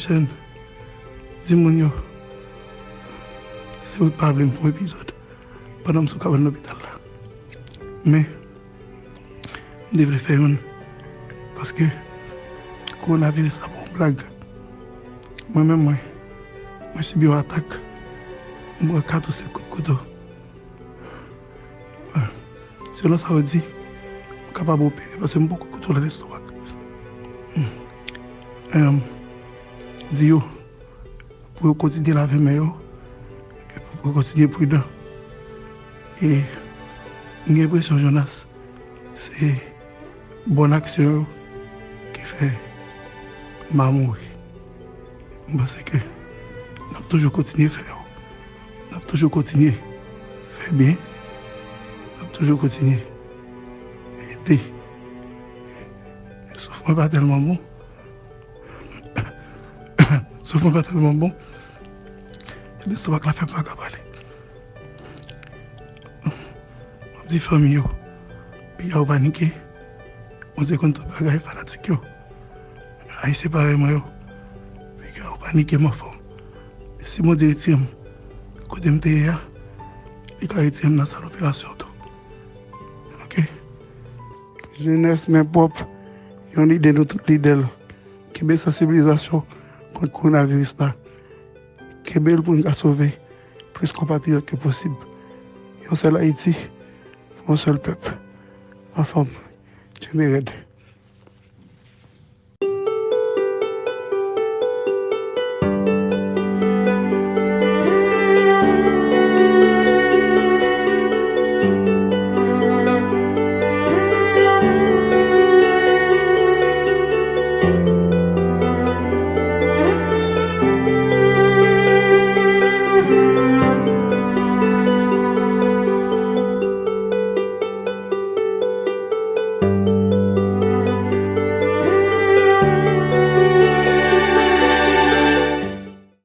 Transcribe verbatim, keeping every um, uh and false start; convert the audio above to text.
Chen, di moun yo, se ou t pa vle m fè yon epizòd pandan m sou kabann lopital la. Men, m te vle fè youn, paske kowonaviris la pa yon blag. Mwen menm, mwen, mwen sibi yon atak, m pran kat ou senk kout kouto. Selon sa yo di, m kapab opere paske m poko kontwole lestomak. Em, di yo pou yo kontinye lave men yo, e pou yo kontinye pridan. E m gen enpresyon, Jonas, se bòn aksyon yo ki fè m a mouri. M panse ke n ap toujou kontinye fè yo. N ap toujou kontinye fè byen. N ap toujou kontinye ede. Souf mwen pa tèlman bon. Souf mwen pa tèlman bon. Lestomak la fè m pa ka pale. M ap di fanmi yo, piga yo panike. Bondye konn tout bagay, fanatik yo. Ayisyen parèy mwen yo, piga yo panike m anfòm. Si Bondye retire m kote m te ye a, li ka retire m nan sal operasyon tou. Oke? Jenès men pwòp, yon lide nou tout lide l. Kenbe sansibilizasyon kont kowonaviris la. Kenbe l pou n ka sove plis konpatriyòt ke posib. Yon sèl Ayiti, yon sèl pèp. Anfòm, kenbe rèd.